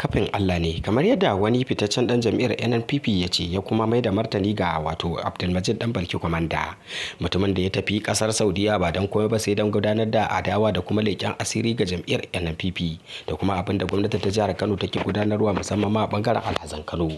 Rigakafin Allah ne, kamar yadda wani fitaccen dan jam'iyyar NNPP ya ce, ya kuma mai da martani ga wato Abdulmajid Dan Barki Kwamanda, mutumin da ya tafi kasar Saudiya ba don komai ba sai don gudanar da adawa da kuma leƙen asiri ga jam'iyyar NNPP da kuma abin da gwamnatin ta jihar Kano take gudanarwa, musamman ma a bangaren alhazan Kano.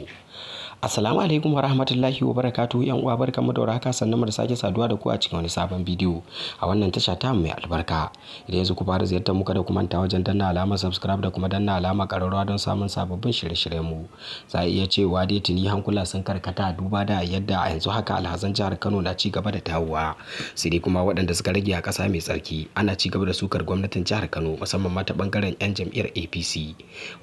Assalamu alaikum wa rahmatullahi wa barakatuhu, yan uwa, barkamu da warhaka, sannan mu da sake saduwa da ku a cikin wani sabon bidiyo a wannan tasha ta mai albarka. Idan yanzu ku fara ziyartar mu, kada ku manta wajen danna alamar subscribe da kuma danna alamar ƙararrawa don samun sababbin shirye-shiryen mu. Za a iya cewa dai tuni hankula sun karkata, duba da yadda a yanzu haka alhazan jihar Kano na ci gaba da dawowa. Sai dai kuma waɗanda suka rage a ƙasa mai tsarki ana ci gaba da sukar gwamnatin jihar Kano, musamman ma ta bangaren 'yan jam'iyyar APC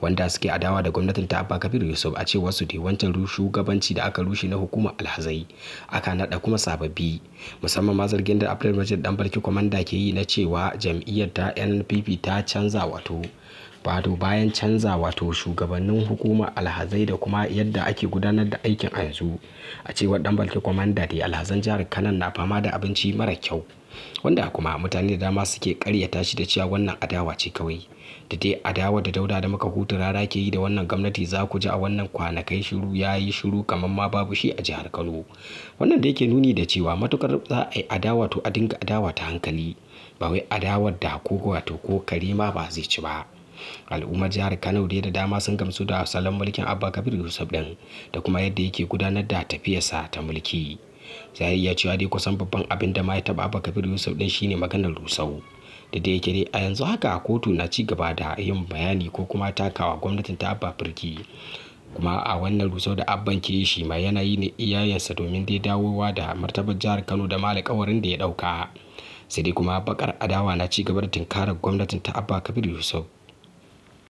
wanda suke adawa da gwamnatin ta Abba Kabir Yusuf. A cewar su dai, wancan shugabanci da aka rushe na hukumar alhazai aka nada kuma sababbi, musamman ma zargin da Abdulmajid Dan Barki Kwamanda ke yi na cewa jam'iyyar ta NPP ta canza, wato bayan canza wato shugabannin hukumar alhazai da kuma yadda ake gudanar da aikin a yanzu. A cewar Dan Barki Kwamanda dai, alhazan jihar Kano na fama da abinci mara kyau, wanda kuma mutane da dama suke karyata shi da cewa wannan adawa ce kawai. Da dai adawa da Dauda da muka hutu rara ke yi da wannan gwamnati, za ku ji a wannan kwanakai shiru ya yi shiru kamar ma babu shi a jihar Kano. Wannan da yake nuni da cewa matukar za a yi adawa, to a dinga adawa ta hankali, ba wai adawar da ko wato ko kare ma ba zai ci ba. Al'ummar jihar Kano dai da dama sun gamsu da salon mulkin Abba Kabir Yusuf din da kuma yadda yake gudanar da tafiyarsa ta mulki. Za iya cewa dai kusan babban abin da ma ya taba Abba Kabir Yusuf din shine maganar rusau da da yake dai a yanzu haka kotu na ci gaba da yin bayani ko kuma takawa gwamnatin ta Abba birki. Kuma a wannan rusau da Abban ke shi ma yana yi ne iyayensa domin dai dawowa da martabar jihar Kano da ma alƙawarin da ya ɗauka. Sai dai kuma bakar adawa na ci gaba da tunkarar gwamnatin ta Abba Kabir Yusuf.